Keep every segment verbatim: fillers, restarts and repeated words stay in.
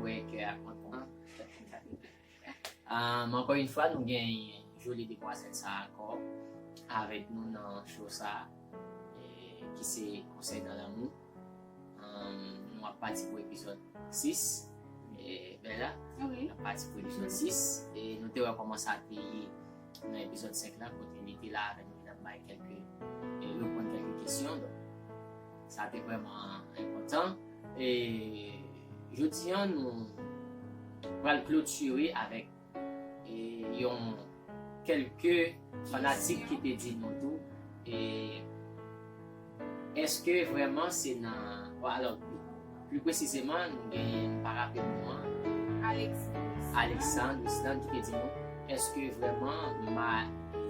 Wè kè a kontan. Um, ankò yon fwa, nou gen joli demwazèl sa ankò avèk nou nan show sa, e, ki se Konsèy nan Lanmou. Um, nou ap pati pou epizòd sis. E, Bella, wi, nou ap pati pou epizòd sis. E nou te wè kòman sa te ye nan epizòd senk la, kote li te la avè nou, li t ap bay kèlke, e, reponn kèlke kesyon. Donk, sa te vrèman enpòtan. E jodi a, nou pral klotire avèk, e, yon kèlke fanatik ki te di nou tou, e, èske vrèman se nan, bon, alò, pli presizeman, nou genyen, m pa rapele non an, Alexandre Ruslan ki te di nou, èske vrèman ma,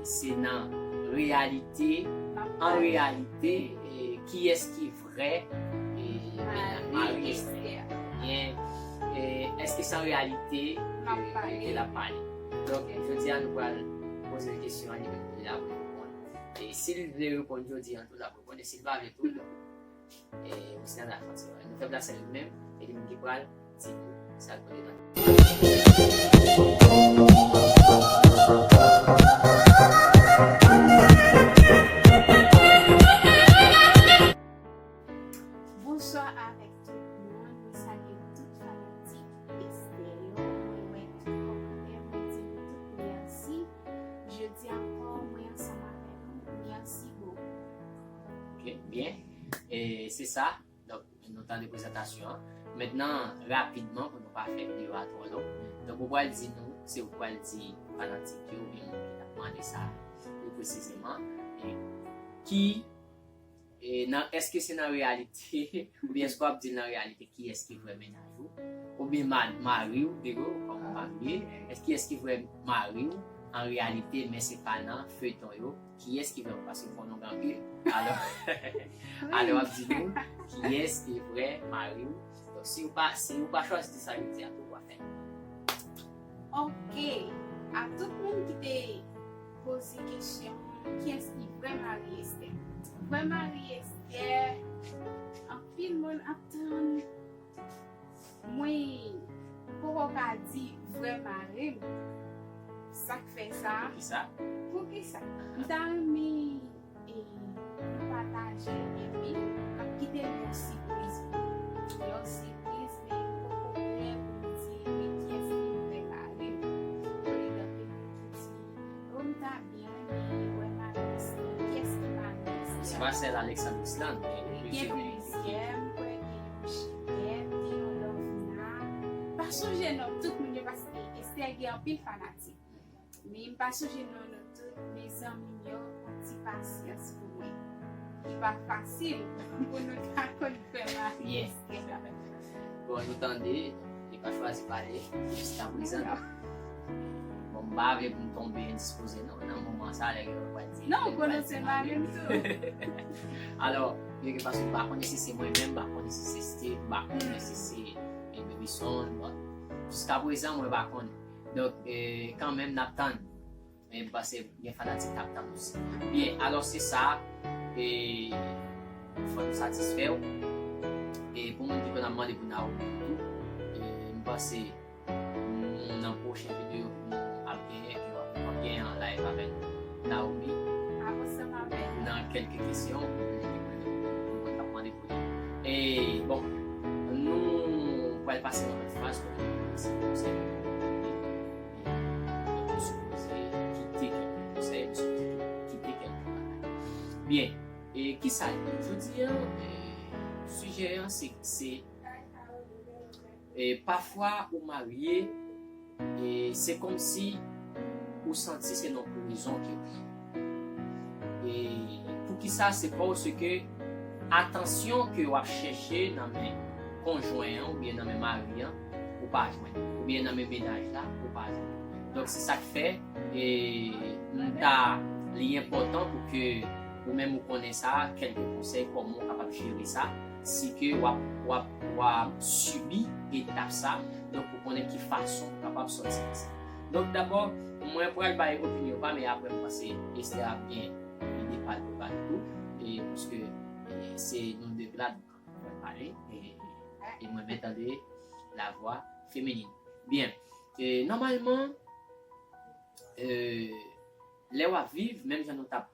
se nan reyalite, an reyalite, e, kiyès ki vrè, e, mennaj, mari Esther. Ebyen, e, èske se an reyalite ke, ke l ap pale? Donk, jodi a, nou pral poze l kesyon an, li menm li la pou l reponn. E si l vle reponn jodi a, tou l ap reponn. E si l pa vle tou, donk, e, ou se nan la fòs. Nou fè plas a li menm, e li menm ki pral di nou sa l konn nan. Bonswa avèk tout moun. Mwen salye tout fanatik Esther yo. Mwen wè tout kòmantè, mwen di nou tout mèsi. Jodi ankò, mwen ansanm avèk nou. Mèsi bokou. Ok, byen. E se sa. Donk, nou tande prezantasyon an. Mentnan, rapidman, pou nou pa fè videyo a twò long. Donk, ou pral di nou, se ou pral di fanatik yo, oubyen moun ki t ap mande sa, pli presizeman. E ki E nan, èske se nan reyalite, oubyen èske w ap di l nan reyalite, kiyès ki vrè mennaj ou? Oubyen ma-, mari w, de ou, kòm w marye, èske kiyès ki vrè mari w an reyalite, men se pa nan feyton yo, kiyès ki vrè? Paske fò nou gen anpil. Alò, alò w ap di nou kiyès ki vrè mari w. Donk, si ou pa, si ou pa chwazi di sa jodi a, tou w ap fè. Ok, a tout moun ki te poze kesyon, kiyès ki vrè mari Esther? Vrè mari Esther, anpil moun ap tann. Mwen poko ka di vrè mari m. Sa k fè sa? Poukisa? Poukisa? M ta renmen e nou pataje, epi n ap kite nou yon sipriz. Yon sipriz, men nou poko prè pou nou di wi kiyès ki vrè mari m. Pou li gen anpil moun ki di, o, m ta byen renmen wè mari Esther. Kiyès ki mari Esther? Se pa sèl Alexandre Ruslan, men wi, gen plizyè, m kwè gen yon Juliette, gen yon Lovena. Pa sonje non tout moun yo, paske Esther gen anpil fanatik. Men m pa sonje non nou tout, mezanmi m yo, pran ti pasyans pou mwen. Li pa fasil pou nou ta konn fè mari Esther. Bon, nou tande, li pa chwazi pale jiskaprezan. Bon, m pa vle pou m tonbe endispoze non, nan moman sa, lè yo pral di. Non, ou konnen se mari m tou. Alò, byen ke paske m pa konnen si se mwen menm, m pa konnen si se Steve, m pa konnen si se, e, Babyson, bon, jiskaprezan mwen pa konnen. Donk, e, kanmenm, n ap tann. Men m panse gen fanatik k ap tann osi. Byen, alò se sa, e, fò nou satisfè w. E pou moun ki konn ap mande pou Naomi tou, e, m panse, m, nan pwochen videyo pou nou ap genyen, ke w ap, w ap genyen an live avèk Naomi. Nan kèlke kesyon, pou moun ki konn ap mande pou li. E, bon, nou pral pase nan lòt faz kote nou pral pase konsèy. Donk, nou sipoze kite kèlke konsèy, nou sipoze kite kèlke bagay. Byen, e kisa l ye? Jodi a, e, sijè an, se, se, e, pafwa ou marye, e, se kòmsi ou santi se nan prizon ke ou ye. E poukisa? Se paske atansyon ke w ap chèche nan men konjwen an oubyen nan men mari an, ou pa jwenn. Oubyen nan men mennaj la, ou pa jwenn. Donk, se sa k fè, e, m ta, li enpòtan pou ke ou menm ou konnen sa, kèlke konsèy, kòman ou kapab jere sa, si ke w ap, w ap, w ap sibi etap sa, donk, pou konnen ki fason ou kapab sòti nan sa. Donk, dabò, mwen pral bay opinyon pa m, men apre, m panse Esther ap gen ide pa l pou pale tou, e, paske, e, se nou de la, donk, mwen pale, e, e mwen men tande lavwa Feminin. Byen. E, nòmalman, e, lè w ap viv, menm jan nou t ap,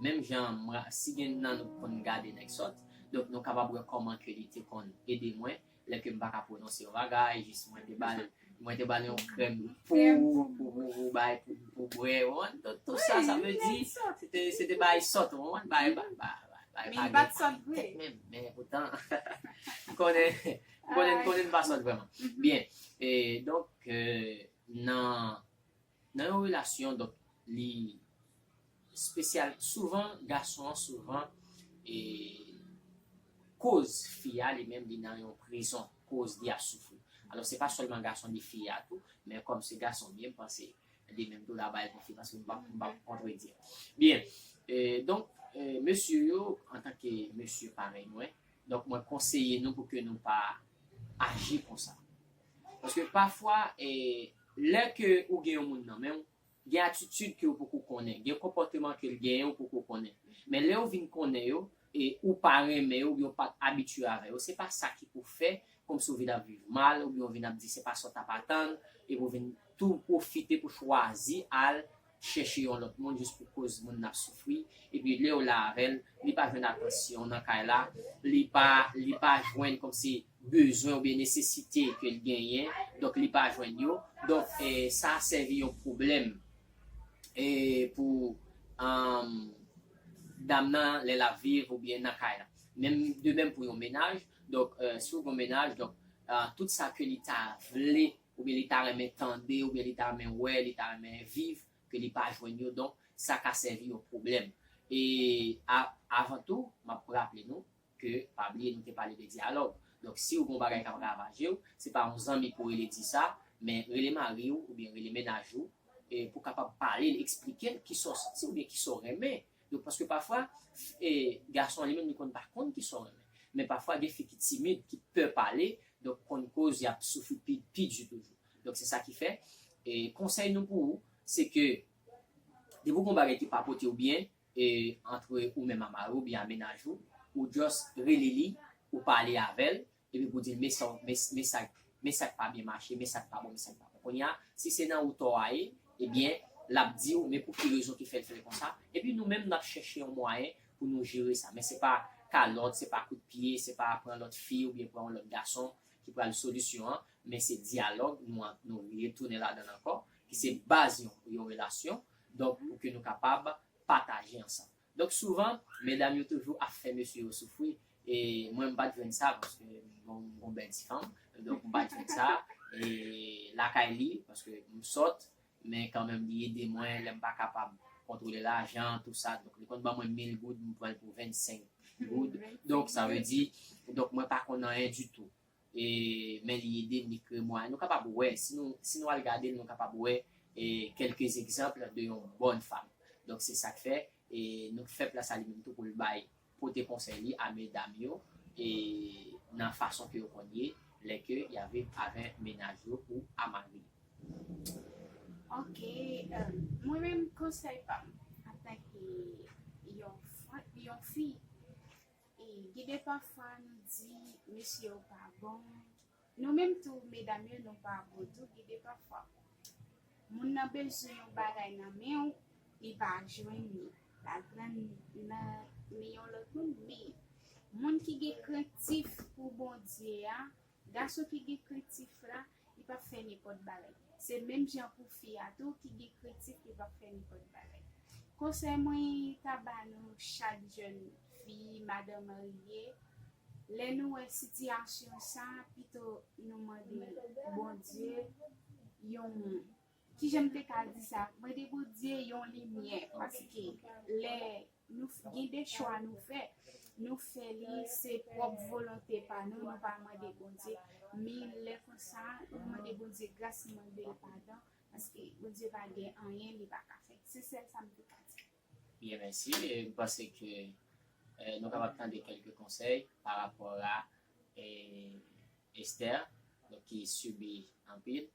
menm jan mwen, si gen nan nou k konn gade nèg sòt, donk nou kapab wè kòman ke li te konn ede mwen, lè ke m pa ka pwononse yon bagay, jis mwen te ba l, mwen te ba l yon krèm pou, pou, pou, pou bay, pou, pou bwè, w konprann? Tout, tout sa, sa vle di, se te, se te bay sòt, w konprann? Bay, bay, bay, bay, bay, men li pa t sòt vre. Menm, men poutan, m konnen, m konnen, m konnen m pa sòt vrèman. Byen, e, donk, e, nan, nan yon relasyon, donk, li espesyal, souvan, gason an, souvan, e, koz fi a, li menm, li nan yon prizon, koz li ap soufri. Alò, se pa sèlman gason, li fi a tou, men kòm se gason, byen, m panse, li menm tou, l a bay konfirmasyon, m p ap, m p ap kontredi. Byen, e, donk, e, mesye yo, antanke mesye parèy mwen, donk, mwen konseye nou pou ke nou pa aji konsa. Paske pafwa, e, lè ke ou gen yon moun nan men w, gen atitid ke ou poko konnen, gen konpòteman ke l genyen ou poko konnen. Men lè ou vin konnen yo, e ou pa renmen yo, oubyen ou pa t abitye avè yo, se pa sa ki pou fè kòmsi ou vin ap viv mal, oubyen ou vin ap di se pa sa w t ap atann, epi ou vin tou pwofite pou chwazi al chèche yon lòt moun jis pou koz moun nan ap soufri, epi lè w la avè l, li pa jwenn atansyon nan kay la, li pa, li pa jwenn kòmsi bezwen oubyen nesesite ke l genyen, donk li pa jwenn yo. Donk, e, sa sèvi yon pwoblèm, e, pou, um, dam nan lè l ap viv oubyen nan kay la. Menm, de menm pou yon mennaj, donk, e, si w gen yon mennaj, donk, e, tout sa ke li ta vle, oubyen li ta renmen tande, oubyen li ta renmen wè, li ta renmen viv, ke li pa jwenn yo, donk sa ka sèvi yon pwoblèm. E a, avan tou, m ap raple nou ke, pa bliye, nou te pale de dyalòg. Donk, si w gen yon bagay k ap ravaje w, se pa yon zanmi pou rele di sa, men rele mari w oubyen rele mennaj ou, e pou kapab pale l, eksplike l kisa w santi oubyen kisa w renmen. Donk, paske pafwa, e, gason an li menm, li konn pa konn kisa w renmen. Men pafwa, gen fi ki timid, ki pè pale, donk konn koz y ap soufri pi, pi di toujou. Donk, se sa ki fè, e, konsèy nou pou ou, se ke depi w gen yon bagay ki pa pote w byen, e, antre ou menm a mari w oubyen a mennaj ou, ou just rele li, ou pale avè l, epi pou di l, men sa, men, men sa, men sa k pa byen mache, men sa k pa bon, men sa k pa bon. Kounye a, si se nan ou tò a ye, ebyen, l ap di w, men pou ki rezon ki fè l fè l konsa. Epi nou menm, n ap chèche yon mwayen pou nou jere sa. Men se pa kalòt, se pa kout pye, se pa pran lòt fi oubyen pran yon lòt gason ki pral solisyon an, men se dyalòg, nou, nou retounen ladan l ankò, ki se baz yon, yon relasyon. Donk, pou ke nou kapab pataje ansanm. Donk, souvan, medam yo toujou ap fè mesye yo soufri, e mwen, m pa t jwenn sa, paske m gon, m gon bèl ti fanm, donk, m pa t jwenn sa, e lakay li, paske m sòt, men kanmenm, li ede mwen, lè m pa kapab kontwole lajan, tou sa, donk, li konn ban mwen mil goud, m pran l pou vennsenk goud, donk, sa vle di, donk, mwen pa konn anyen ditou. E, men li ede m, li kreye mwayen. Nou kapab wè, si nou, si nou al gade l, nou kapab wè, e, kèlke egzanp de yon bòn fanm. Donk, se sa k fè, e, nou fè plas a li menm tou pou l bay, pote konsèy li a medam yo, e, nan fason ke yo konn ye, lè ke y ap viv avè mennaj yo ou a mari yo. Ok, e, mwen menm konsèy pa m, antanke yon, yon fi, E, gen de pafwa nou di, mesye yo pa bon. Nou menm tou, medam yo, nou pa bon tou. Gen de pafwa, moun nan bezwen yon bagay nan men w, li pa jwenn li. L al pran nan men yon lòt moun. Men, moun ki gen krentif pou Bondye a, gason ki gen krentif la, li p ap fè nenpòt bagay. Se menm jan pou fi a tou ki gen krentif, li p ap fè nenpòt bagay. Konsèy mwen ta ba nou chak jèn fi, madan marye, lè nou wè sitiyasyon sa, pito nou mande Bondye yon, kijan m te ka di sa, mande Bondye yon limyè, paske lè nou gen de chwa nou fè, nou fè li se pwòp volonte pa nou, nou pa mande Bondye, men lè konsa, nou mande Bondye gras, nou mande l padon, paske Bondye pa gen anyen li pa ka fè. Se sèl sa m te ka di. Byen, mèsi. E, m panse ke, e, nou kapab tande kèlke konsèy pa rapò a, e, Esther, donk, ki sibi anpil.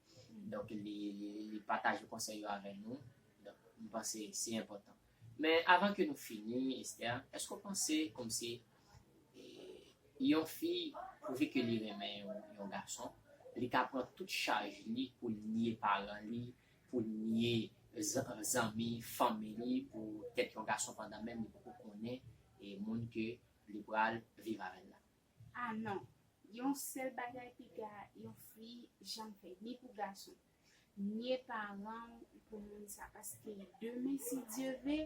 Donk, li, li, li pataje konsèy yo avè nou. Donk, m panse se enpòtan. Men avan ke nou fini, Esther, èske w panse kòmsi, e, yon fi, pouvi ke li renmen yon, yon gason, Li ka pran tout chaj li pou l nye paran li, pou l nye zan- zanmi, fanmi li, pou tèt yon gason pandan menm li poko konnen e moun ke li pral viv avè l la. Ah non, yon sèl bagay piga yon fi janm fè, ni pou gason. Nye paran w pou moun sa, paske demen, si Dye vle,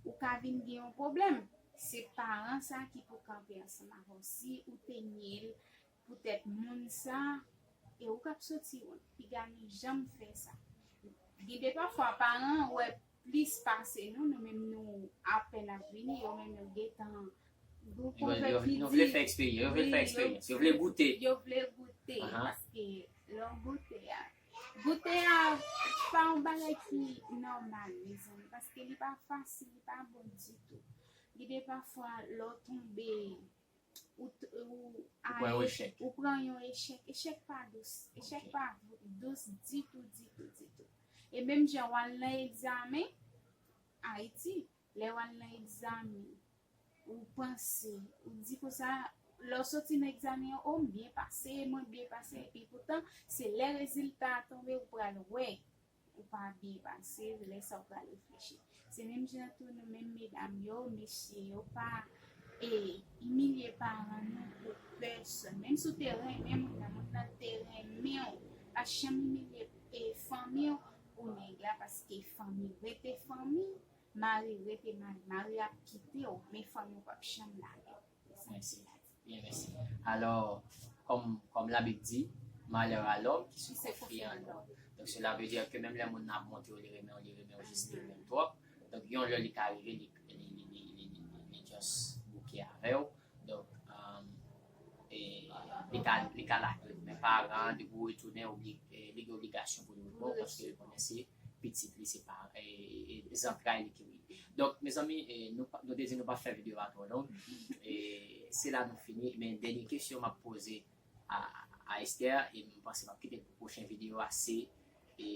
ou ka vin gen yon pwoblèm. Se paran sa ki pou kanpe ansanm avè w. Si ou te nye l poutèt moun sa, e ou k ap soti wont. Piga nou janm fè sa. Gen de pafwa, paran an wè plis pase nou, nou menm nou apèn ap vini, yo menm yo gentan gwo Yo, yo, yo vle fè eksperyans, yo vle fè eksperyans, yo vle goute. Yo vle goute, paske lè w goute a, goute a pa yon bagay ki nòmal, mezanmi, paske li pa fasil, li pa bon ditou. Gen de pafwa, lè w tonbe, ou, ou, Ou pran yon echèk. Ou pran yon echèk. Echèk pa dous. Echèk pa dous ditou, ditou, ditou. E menm jan w al nan egzamen, Ayiti, lè w al nan egzamen, ou panse, ou di konsa, lè w soti nan egzamen an, o, m byen pase, mwen byen pase, epi poutan, se lè rezilta a tonbe, ou pral wè ou pa byen pase, lè sa w pral reflechi. Se menm jan tou nou menm medam yo, mesye yo, pa e, imilye paran nou pou pèsonn. Menm si w te renmen moun nan, moun nan te renmen w, pa janm imilye e, fanmi w pou nèg la, paske fanmi rete fanmi, mari rete mari. Mari ap kite w, men fanmi w p ap janm lage w. Mèsi. Byen, mèsi. Alò, kòm, kòm Labib di, malheur à l'homme qui se confie en l'homme. Donk, cela veut dire que menm lè moun nan ap montre w, li renmen w, li renmen w jis li renmen w twòp. Donk, yon lè li ka rive, li, li, li, li, li, li, li just bouke avè w. Donk, um, e, li ka, li ka lage w. Men paran an, depi w retounen, obli, e, li gen obligasyon pou li reponn, paske li konnen se pitit li, se pa, e, e, zantray li ki wi. Donk, mezanmi, e, nou, pa- nou te di nou pa fè videyo a twò long. E, se la nou fini. Men dènye kesyon m ap poze a, a Esther, e m panse m ap kite l pou pwochen videyo a, se, e,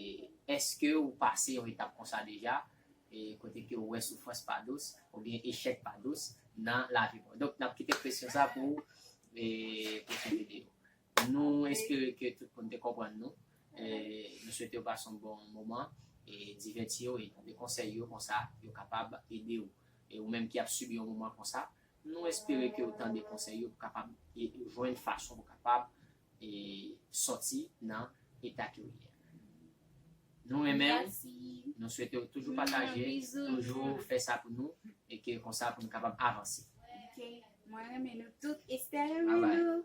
èske ou pase yon etap konsa deja, e, kote ke ou wè soufrans pa dous, oubyen echèk pa dous nan lavi w? Donk, n ap kite kesyon sa pou, e, pwochen videyo. Nou espere ke tout moun te konprann nou. E, nou swete w pase yon bon moman e divèti w e tande konsèy yo konsa yo kapab ede w. E ou menm ki ap sibi yon moman konsa, nou espere ke w tande konsèy yo pou kapab e, jwenn fason pou kapab e, sòti nan eta ke w ye. Nou renmen w, nou swete w toujou pataje, toujou fè sa pou nou e ke konsa pou nou kapab avanse. Ok, mwen renmen nou tout. Esther renmen nou.